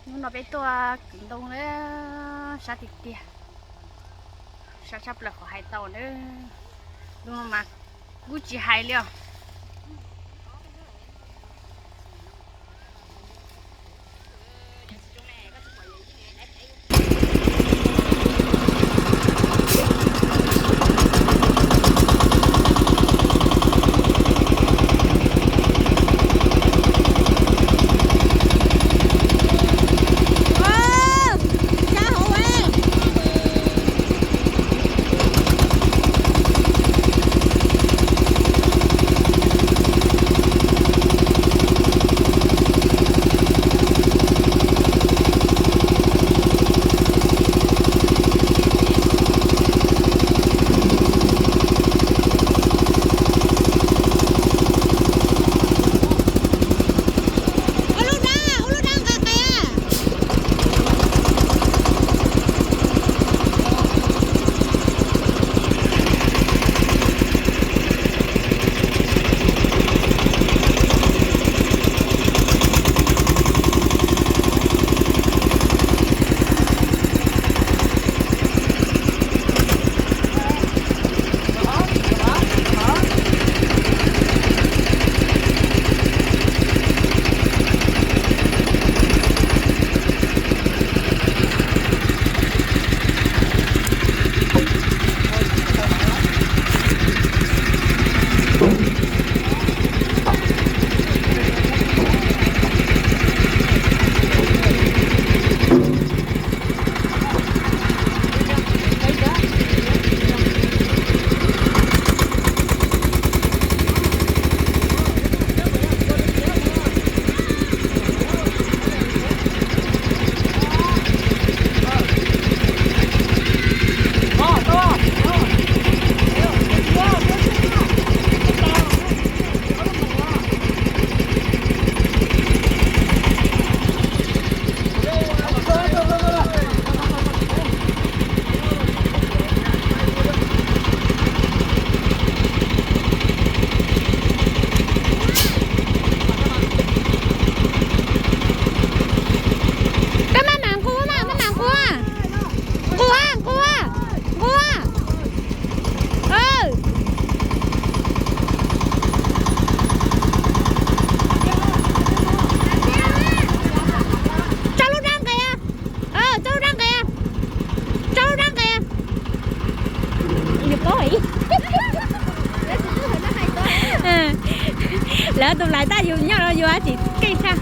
Hnub no peb tuaj kwv ntoo na, sab tiag tiag, sab tshaj plaws qhov hais tau na. Hnub no mas kuj tsis hais li os. Koj maj mam nqus, maj mam nqus, nqus, nqus, nqus. Tso lub rab nqis, tso lub rab nqis, tso lub rab nqis. Nws paub. Lawv tus lais tab yus nyob no yus tsis keej tshaj,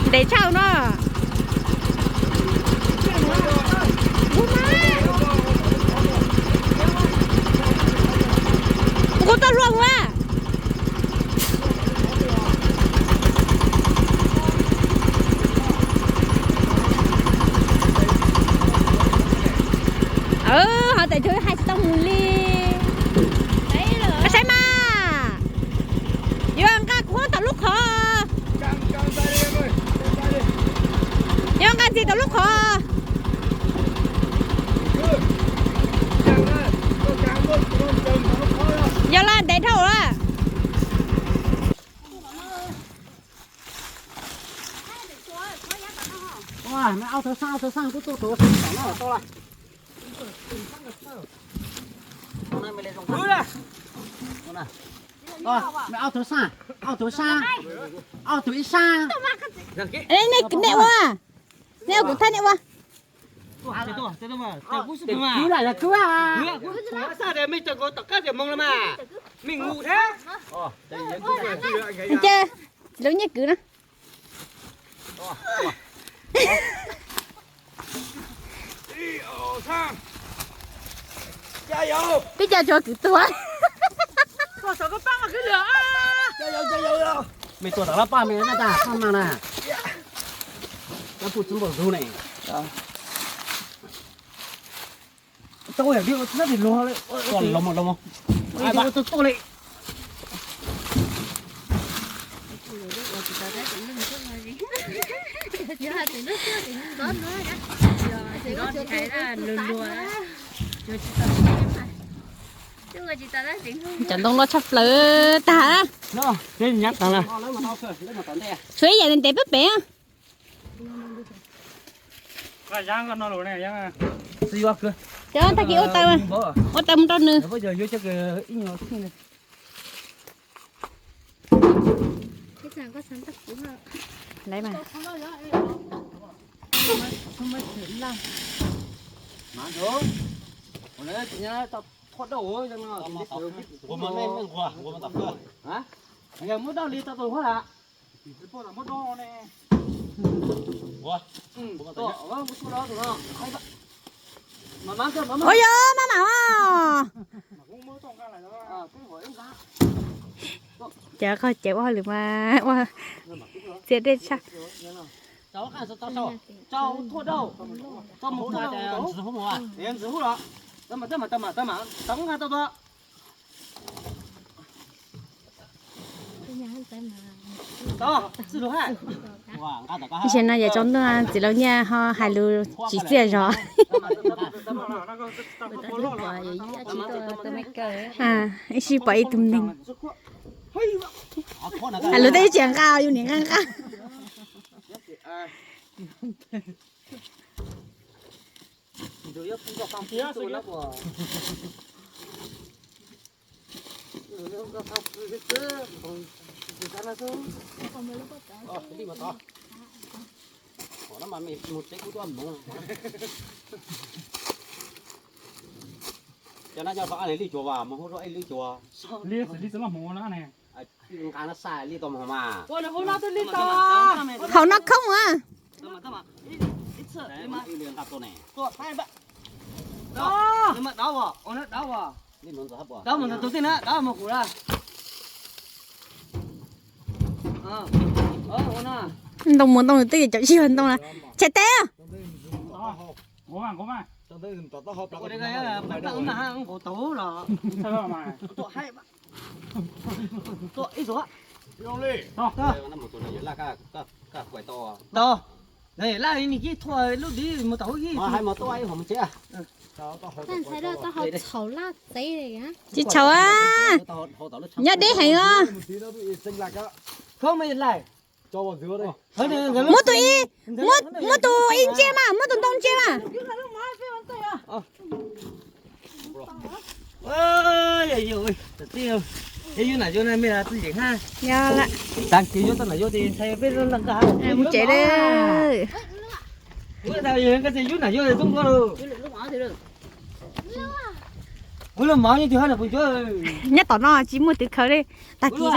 ntev tshaj no. Nqus tau luag ua. Hov tes tsuas hais tsis tau mus li. Saib mas, yuav nqa kuv tom lub qhov, yuav nqa ntxiv tom lub qhov. Yog laj ntev dhau lawm. Mej aub thawv xab, aub thawv xab kuj tuaj tus xab tom no tau lawm. Mej aub thawv xab, aub thawv xab, aub thawv ib sab. Nej ua kuv thaij nej ua. Ces lawv nyiaj kwv na. Twb cas tsuas kwv tuag. Mej tuaj tom lab paj mej na tas paj mas na. Lab paj tsis npaum zug ne. Tau yam li ua tsis nab tim luag li. Tuaj li, tuaj li. Cov ntoo loj tshaj plaws tag. Tshuav ib yam ntev pab pem. Cov tag kis ua taws, ua taws mus rau nws. Lawv mas. Muab daj li tau tus huab lawm. Ua yog maj mam os. Ces qhov ces ua hauj lwm mas ua txias dej tshaj. Ib zaug no yog tsaus ntuj txiv laus Nyiaj ho hais lus tsis txiaj zog. Ib sij pom ib tug neeg hais lus tej ib tsis nqa, yus niam nqa nqa. Cov no cov li cuas vas, mus hu rau ib li cuas. Li xws li xwb los hmoov na ne. Nqa no sai li tau mus mas. Hauv no khoob mas. Ntoo mus ntoo twb cov yig ntoo na. Chais tes. Tsis txhaum, nyob deb heev os. Muab tus ib, muab tus ib ntsiab mas, muab tus ntoo ntsiab mas. Mus tsev lawm. Nyob tom no tsis muaj twg khaws li. Tag kis.